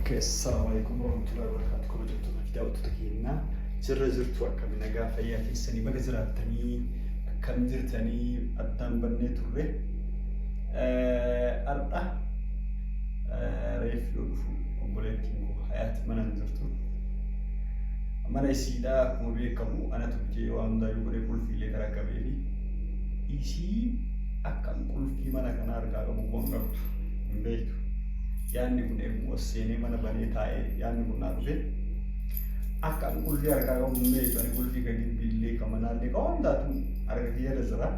Okay, assalamu alaikum warahmatullahi wabarakatuh. Kabajamtoota fi daawwattoota keenya jirra jirtu, akkam nagaa fayyaa keessanii? Baga jiraattanii, akkam jirtanii? Addaan bannee turre. Har'a reef yoo dhufu obboleettiin koo Hayaat mana hin jirtu. Mana isiidhaa akkuma beekamu anatu bitee waan hundaayyuu godhee qulfiilee karaa qabee fi isii akka an qulfii mana kanaa harkaa qabu quban qabdu hin beektu. Yaadni kun eeguma ol seenee mana banee taa'ee yaadni kun naa dhufe. Akka an qulfii harkaa qabu hin beektu. Ani qulfii ka gibbiillee, ka manaallee, ka hundaatu harka kiyyarra jira.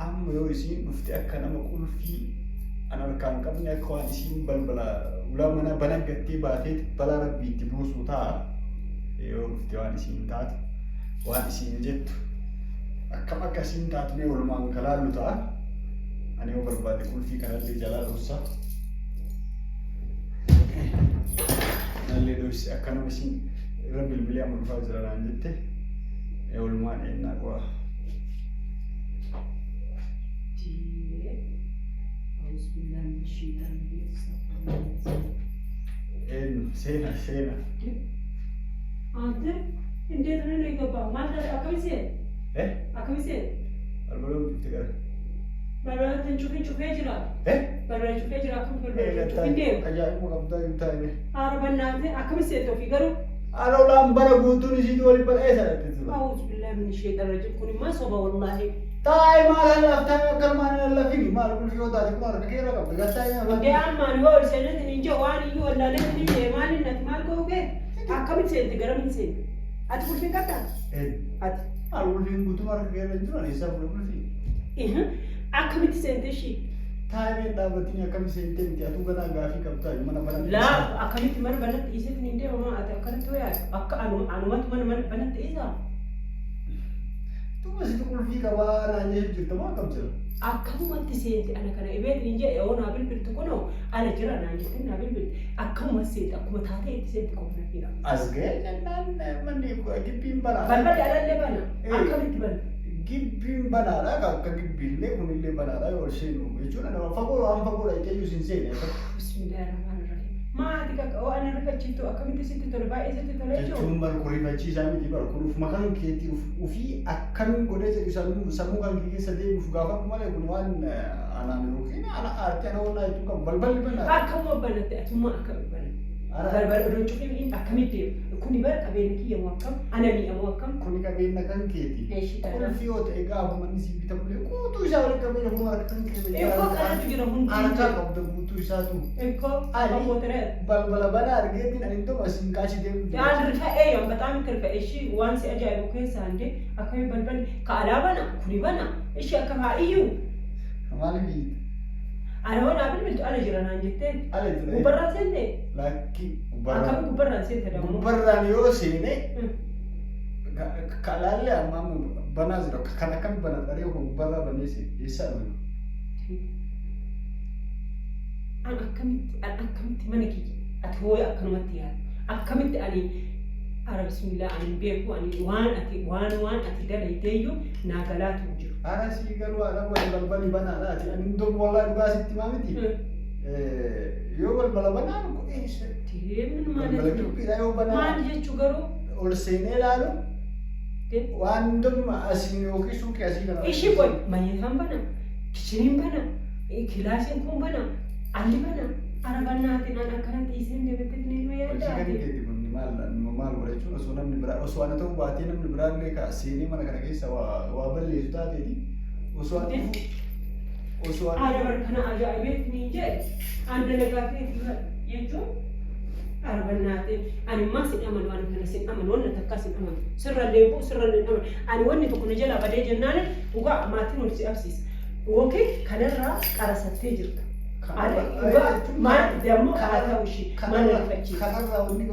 Amma yoo isiin dhufte akka nama qulfii an harkaa hin qabne, akka waan isiin balbala ulaa manaa bana gattee baatee balaa rabbii itti buusuu ta'a. Yoo dhufte waan isiin taatu, waan isiin jettu, akkam akka isiin taatu mee walumaan kalaallu ta'a. Ani yoo barbaade qulfii kanallee jalaa dhoksa. Kanallee dhoksi akka nama isiin irra bilbilee amma dhufaa jira naan jette walumaan eennaa qo'a. Eenyu seena seena. አንተ እንዴት ነው የገባው? ማለት akkami seene? Eh? Akkami seene? Balbala cufte gara. Balbala tan cufee cufee jira. Eh? Balbala cufee jira, akkami balbala cufee deemu? Ajaa'ibuma qabdaa hin taane. Haara bannaate akkami seente ofii garuu? Ana ulaan bara guutuun isiitu waliin bara eessa dhaqxe tura? أعوذ بالله من الشيطان الرجيم. Kun immoo soba wallaahi. Taa'ee maal hallaaf taa'ee akkanumaan hin hallafini, maal qulfii yoo taate kun harka keerra qabda gattaa'ee afaan. Hundee ammaan yoo ol seenetti hin jiru waan iyyuu wallaalee ni jee maal inni ati maal godhu kee? Akkamitti seente, garamitti seente? Ati qulfii qabdaa? Ati. Maal, qulfiin guutuun harka keerra hin jiru, eessaa fuudhe qulfii? Akkamitti seente ishii? Taa'ee mee dhaabbatini akkami seentee miti, atuu ganaa gaafii qabdaa mana bana. Laa, akkamitti mana banatti dhiisetti hin deemamaa? Ati akkanatti hoo yaadu akka anumatu mana banatti dhiisaa? Tuba situ qulfii qabaa naan jechuu jirta moo akkam jira? Akkamumatti seente? Ana kana ibeetiin hin jedhe yoo naa bilbiltu kunoo ala jira naan jettee naa bilbilte. Akkamuma seente, akkuma taatee itti seente qofa na fiira. As ga'ee jennaan manni gibbiin banaadha. Balballi alallee bana. Akkamitti bana? Gibbiin banaadha, akka gibbiillee kunillee banaadha yoo ol seenu jechuun nama fagoo waan fagoodha jechuun hin seene. Bismillahirrahmanirrahim. Maati kakka oo ana rifachiiftu akkamitti sitti tole, baay'ee sitti tole jechuun. Jechuun bar kurifachiisaa miti, bar kun ufuma kan keetti ufii akkamiin godhee jedhu sammuu kan kee keessa deebiif gaafadhu malee kun waan anaan yookiin ana aartii ana wannaa jechuun qabu, balballi banaadha. Akkamuma banatte, atummaa akkamitti banatte? Ara- Balbala odoo cufiin akkamitti deema? Kuni bara qabeenya kiyya moo akkam? Ana mi'a moo akkam? Kuni qabeenya kan keeti. Eeshi ta'a. Qulfii yoo ta'e gaafa manni sii bitamullee guutuu isaa waliin qabeenya kun harka kan kee. Eekoo kanatu jira hundi. Harka qabda guutuu isaatu. Eekoo Ani kompuutera. balbala banaa argeetiin ani iddoo asiin kaasii deemu jira. Yaan rifa'ee yoon በጣም rifa'e ishii waan si ajaa'ibu keessaa hundee akkamii balballi ka alaa bana, kuni bana ishii akka haa iyyuu. Maaliif iyyita? Ana hoo naa bilbiltu ala jira naan jettee. Ala jira. Gubbarraan seente? Lakki, gubbarraan. Akkami gubbarraan seente dammoo? Gubbarraan yoo seene kalaallee amma amma banaa jira. Kan akkami bana dharee kun gubbarraa banee seene eessaa dhufe? An akkamitti mana kiyya ati hooya akkanumatti yaadu, akkamitti ani ara bismillah ani hin beeku, ani waan ati waan ati dalayteeyyuu naa galaatu hin jiru. Ara sii garuu haadha wali balballi banaadha ati ani hin dogu wallaahi dhugaa sitti himaa miti. Yoo balbala banaan kun eessa? Deemin Balbala ማለት ነው. gibbiidha yoo banaa Maal jechuu garuu? Ol seenee ilaalu waan hunduma asiin yookiin suuqii asii kana. Ishii qoy, manyitaan bana, kitcheniin bana, kilaasiin kun bana, alli bana. Ara bannaatiin an akkanatti iseen deebitti ni Hojii kan yaaddaati. keeti kun maal maal godha jechuun osoo namni biraa, osoo ana ta'uu baatee namni biraa illee ka seenee mana kana keessa waa balleessu taateeti osoo ani dhufu osoo ani Ara bar kana ajaa'ibeet ni jedhe an dalagaa keetii jechuun ara bannaatiin ani immaa sin amanu, ani kana sin amanu, wanna takkaa sin amanu, sirrallee bu'u sirrallee hin amanu. Ani wanni tokko na jalaa badee jennaan dhugaa maatiin ol si absiisa yookiin kanarraa qarasattee jirta. Dhugaa maal dammoo haa ta'u ishii maal rifachiisa? Kanarraa wanni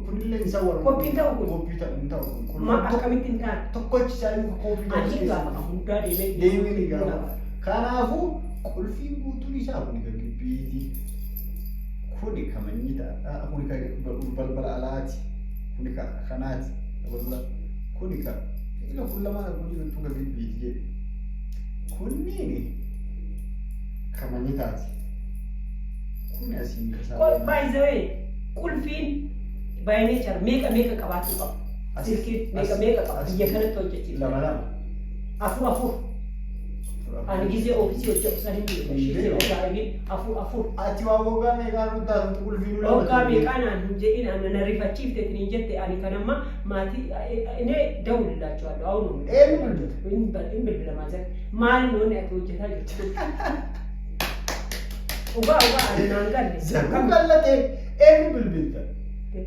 kunillee hin sawwaru. Koppii ta'u kun? Koppii ta'u hin ta'u kun. Ma akkamitti hin taane? Tokkochi isaayyuu koppii ta'u. Ani gaafa hundaa deemee Deemee ni gaafa. Kanaafuu qulfiin guutuun isaa kuni kan gibbiiti. Kuni kan manyitaadha. Kuni kan balbala alaati. Kuni kan kanaati. Balbala kuni kan ila kun lamaan akkuma jirutti kan gibbiiti jedhe. Kunniin kan manyitaati. Kuni Asiin kasaa. By the way, qulfiin by nature meeqa meeqa qabaachuu qaba? Silkiin meeqa meeqa qaba? Biyya kanatti hojjechiisa. Lama lama. Afur afur. Ani gizee oofisii hojjedhu san hin beeku. Ishee ajaa'ibiin afur afur. Ati waa waggaa meeqaa nutti haasoftu qulfii nu lama. Waggaa meeqaa naan hin jedhin, ana na rifachiifte hin jette. Ani kan amma maatii እኔ ደውልላቸዋለሁ አሁን ነው። Eenyu bilbilta? Hin bilbilamaa jira. Maali noonni ati hojjetaa jirtu? Dhugaa dhugaa ani naan galle. Zakuu qallatee eenyu bilbilta?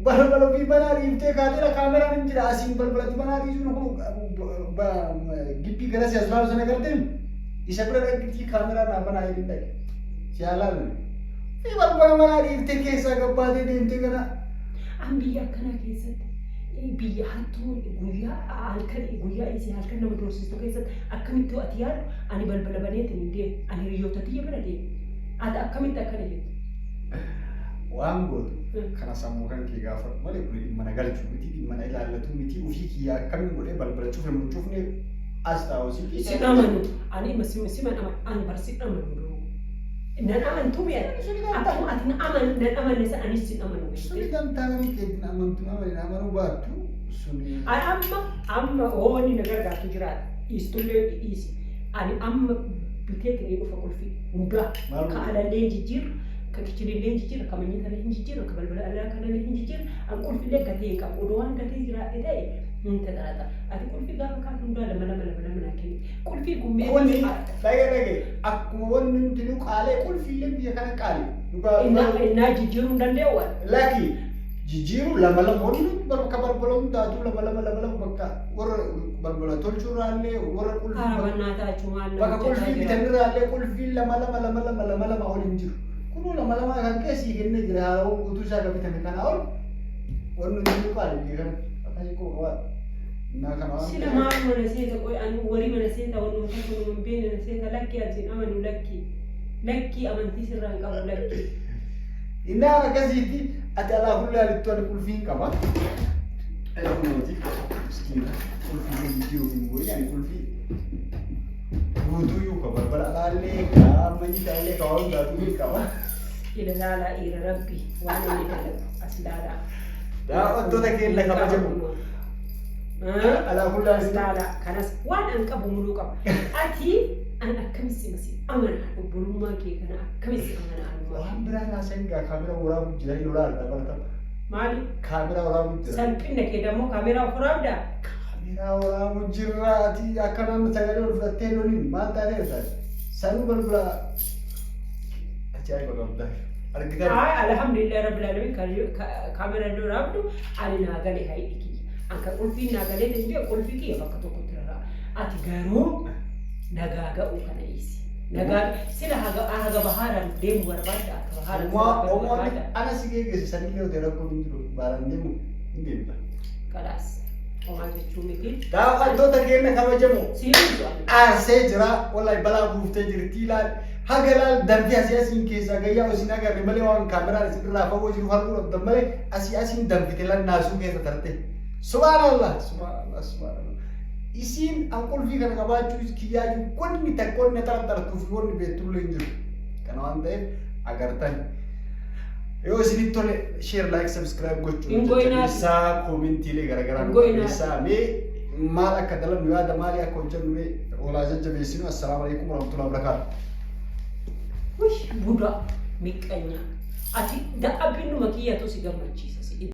Balbala ofii banaa dhiiftee kaateera, kaameraan hin jira. Asiin balbalatti banaa dhiisuun kun gibbii gara si as laalu sana garteen isa bira dhaqxitii kaameraa naa banaa jedhin dhaqe. Si haalaalu. Fi balbala banaa dhiiftee keessaa gabbaatee deemtee kana. An biyya akkanaa keessatti, biyya hattuu guyyaa halkan guyyaa isii halkan nama doorsistu keessatti akkamitti ati yaaddu ani balbala baneetiin hin deemu, ani hiriyoota tiyya bira deemu, ati akkamitti akkana jettu? Waan gootu kana sammuu kan kee gaafadhu malee kun dhimma na galchuu miti, dhimma na ilaallatu miti. Ofii kiyyaa akkamiin godhee balbala cufe mun cufne as taa'u si. Sin amanu ani, ima siman amanu ani bar sin amanu duruu nan amantu mi'a akkuma ati na aman nan amanne san anis sin amanu. Suni Beekte. Dantaa kan keetiin amantu amane amanuu baattu suni. Ani amma hoonni na gargaartu jiraata dhiistullee dhiisi, ani amma biteetiin ni dhufa qulfii hundaa. Maal? Ka alallee hin jijjiirra, ka kichinillee hin jijjiirra, ka manyiitallee hin jijjiirra, ka balbala alaa kanallee hin jijjiirra. An qulfillee gatee hin qabu. Odoo waan gatee jiraate ta'e hin taxaaxa. Ati qulfii gaafa kaan hundaa lama lama lama lama naa kenni. Qulfii kun mee? Kuni dhage dhage akkuma wanni hundinuu qaalee qulfiillee biyya kana qaale. Dhugaa. Innaa jijjiiruu hin danda'u waan. Laki jijjiiruu lama lama wanni bakka balbala hundaatu lama lama lama lama bakka warra balbala tolchuurraallee warra qulfii Harabannaa taachuu maal nama bakka qulfii hojjetaa jira. bitanirraallee qulfii lama lama lama lama lama lama ol hin jiru. Kunuu lama lama kan keessii kennee jira, haarawwan guutuu isaa kan bitame kana ol wanni hundinuu qaale biyya kana akkasii koo qabaadha. Innaa kana waan Sila maal mana seeta qoy, ani warii mana seeta wanni tokko nama hin beekne na seeta. Lakkii, ani sin amanu, lakkii lakkii, amantii sirraa hin qabu, lakkii. Innaa akkasiitti ati alaa kullee alittu ani qulfii hin qaba. Kunooti miskiina qulfii jijjiiruuf hin goone, ani qulfii guutuuyyuu ka balbala alaallee ka manyitaallee ka waan hundaatu hin qaba. Ila laalaa dhiira rabbi waan inni dalagu as laalaa. Daawwattoota keenya kabajamu. Alaa kullee As laalaa kanas waan an qabu muluu qaba. Ati an akkamitti si amana, obbolummaa kee kana akkamitti amana anuma? Waan biraa naasan gaa kaameraa waraabuu jira, hin lolaa dabalatama. Maali? Kaameraa waraabuu jira. Salphina kee dammoo kaameraa of waraabdaa? Kaameraa waraabuu jirra, ati akka namni sagalee ol fudhattee loliin maal taateerta? Sanuu balbala ajaa'iba qabda. Argitan. Ay, alhamdulillah rabbil alamin, kaameraa illee waraabdu ani naa galee hay'i kiyya. Anka qulfiin naa galee ta'e jee qulfii kiyya bakka tokkotti rarra'a. Ati garuu nagaa ga'uu kana dhiisi. Nagaa sila haga bahaaraan deemu barbaadda, akka bahaaraan Omoo barbaadda. Ana si geggeesse sanillee otoo rakkoon hin jiru baaraan deemu hin deemta. Kalaas homaa jechuu miti. Daawwattoota keenya kabajamoo. Siin du'a. Aarsee jira, wallahi balaa buuftee jirti. Ilaal haga laal danfii asii asiin keessaa gayyaa isin agarre malee waan kaameraan isin irraa fagoo jiru arguu dhabdan malee asii asiin danfite lan naasuu keessa tarte. Subhaanallah, subhaanallah, subhaanallah. Isiin an qulfii kana qabaachuu kiyyaayyuu wanni takka wanni xaraxartuu fi wanni beektullee hin jiru. Kana waan ta'eef agartan. Yoo isinitti tole share, like, subscribe gochuun Hin goyinaa. jajjabeessaa, koomentiilee garaagaraa nu Hin goyinaa. barreessaa. Mee maal akka dalagnu yaada maalii akka hojjennu mee walaa jajjabeessinu. Assalaamu alaikum warahmatullahi wabarakaatuh. Wuy buda miqqanya. Ati dadhabbiin numa kiyyatu si gammachiisa si.